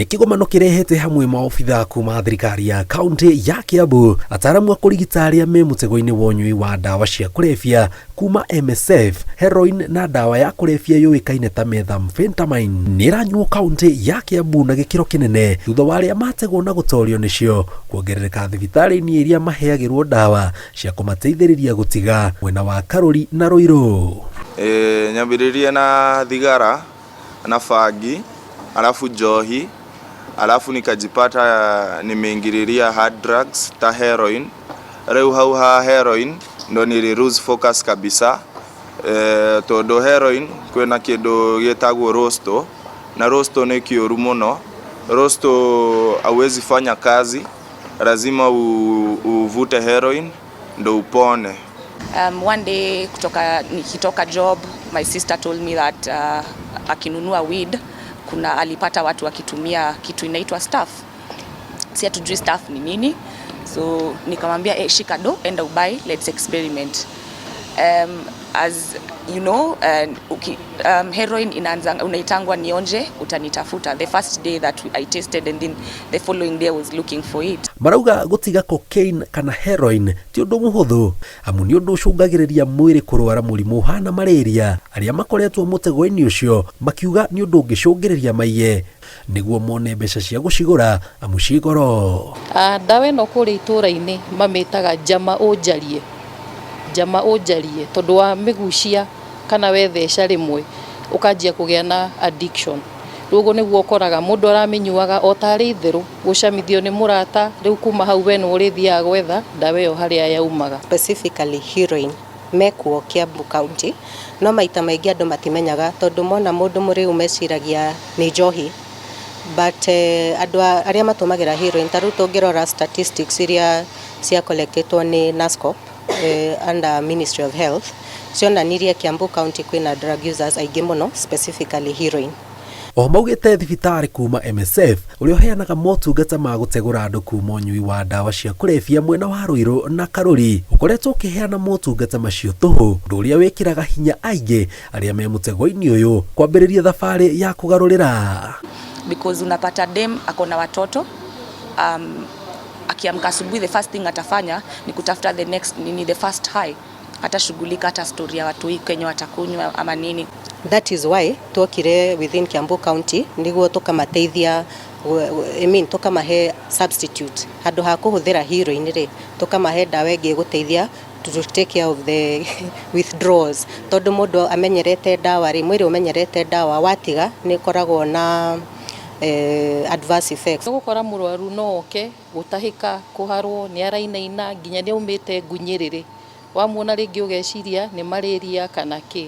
Nĩ kĩgomano kĩrehete hamwe maobitha kuma thirikari ya kaunti ya Kiambu, ataaramu a kũrigita arĩa me mũtego-inĩ wa ũnyui wa ndawa cia kũrebia kuma MSF. Heroin na ndawa ya kũrebia yũĩkaine ta methamphetamine nĩ ĩranyuo kaunti ya Kiambu na gĩkĩro kĩnene thutha wa arĩa mategwo na gũtorio nĩcio kuongerereka thibitarĩ-inĩ iria maheagĩrwo ndawa cia kũmateithĩrĩria gũtiga mwena wa Karũri na Ruiru. Ĩĩ nyambĩrĩirie na thigara na bangi alafu njohi alafu nikajipata nimeingililia hard drugs ta heroin. Rĩu hau ha heroin ndo nili lose focus kabisa eh, tondũ heroin kwĩna kĩndũ gĩtagwo rosto na rosto nĩ kĩũru mũno. Rosto hauwezi fanya kazi, lazima uvute heroin ndo upone. One day kutoka nikitoka job, my sister told me that akinunua weed, kuna alipata watu wakitumia kitu inaitwa stuff. Si hatujui stuff ni nini, so nikamwambia, "Eh, shika do, enda ubuy, let's experiment." As you know, heroin inaanza unaitangwa "Nionje utanitafuta." The first day that I tasted and then the following day I was looking for it. Marauga gũtiga cocaine kana heroin ti ũndũ mũhũthũ, amu nĩ ũndũ ũcũngagĩrĩria mwĩrĩ kũrwara mũrimũ ũhana malaria. Arĩa makoretwo mũtego-inĩ ũcio makiuga nĩ ũndũ ũngĩcũngĩrĩria maiye nĩguo mone mbeca cia gũcigũra, amu ciĩ goro. Ah, ndawa ĩno kũrĩa itũũra-inĩ mamĩtaga njama ũnjarie, njama ũnjarie, tondũ wa mĩgucia kana wetheca rĩmwe ũkanjia kũgĩa na addiction. Rĩu ũguo nĩguo ũkoraga mũndũ aramĩnyuaga o tarĩ itherũ gũcamithio nĩ mũrata. Rĩu kuma hau we nĩwe ũrĩthiaga gwetha ndawa ĩyo harĩa yaumaga. Specifically heroin mekuo Kiambu County, no maita maingĩ andũ matimenyaga tondũ mona mũndũ mũrĩu meciragia nĩ njohi, but andũ arĩa matũmagĩra heroin, ta rĩu tũngĩrora statistics iria cia collectetwo nĩ NASCOP under Ministry of Health, cionanirie Kiambu County kwĩna drug users aingĩ mũno, specifically heroin. Oho maugĩte thibitarĩ kuma MSF ũrĩa ũheanaga motungata ma gũtegũra andũ kuma ũnyui wa ndawa cia kũrebia mwena wa Ruiru na Karũri ũkoretwo ũkĩheana motungata macio tũhũ, ũndũ ũrĩa wĩkĩraga hinya aingĩ arĩa me mũtego-inĩ ũyũ kwambĩrĩria thabarĩ ya kũgarũrĩra. Because unapata dem ako na watoto, akiamka asubuhi, the first thing atafanya ni kutafuta the next nini, the first high. Hatashughulika hata story ya watu hii Kenya watakunywa ama nini. That is why twokire within Kiambu County niguo tukamateithia, I mean, tukamahe substitute handũ ha kũhũthĩra heroin rĩ, tukamahe ndawa ĩngĩ ĩgũteithia to take care of the withdrawals, tondũ mũndũ amenyerete ndawa rĩ, mwĩrĩ ũmenyerete ndawa, watiga nĩ ĩkoragwo na adverse effects. Ũgũkora mũrwaru no oke gũtahĩka, kũharwo, nĩ arainaina nginya nĩ aumĩte ngunyĩrĩrĩ. Wamuona rĩngĩ ũgeciria nĩ malaria kana kĩ,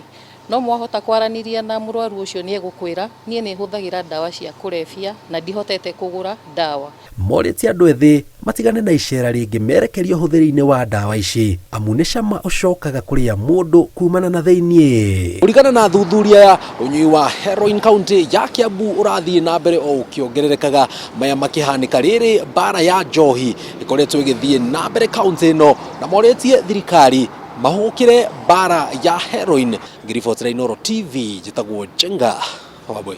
no mwahota kwaranĩria na mũrwaru ũcio nĩ egũkwĩra, "Niĩ nĩ hũthagĩra ndawa cia kũrebia na ndihotete kũgũra ndawa." Morĩtie andũ ethĩ matigane na icera rĩngĩ merekerio ũhũthĩri-inĩ wa ndawa ici, amu nĩ cama ũcokaga kũrĩa mũndũ kumana na thĩiniĩ. Kũringana na athuthuria ya ũnyui wa heroin kaunti ya Kiambu ũrathiĩ na mbere o ũkĩongererekaga, maya makĩhanĩka rĩrĩ mbara ya njohi ĩkoretwo ĩgĩthiĩ na mbere kaunti ĩno, na morĩtie thirikari mahũkĩre mbara ya heroin. Ngĩribotera Inooro TV, njĩtagwo Njenga Wambui.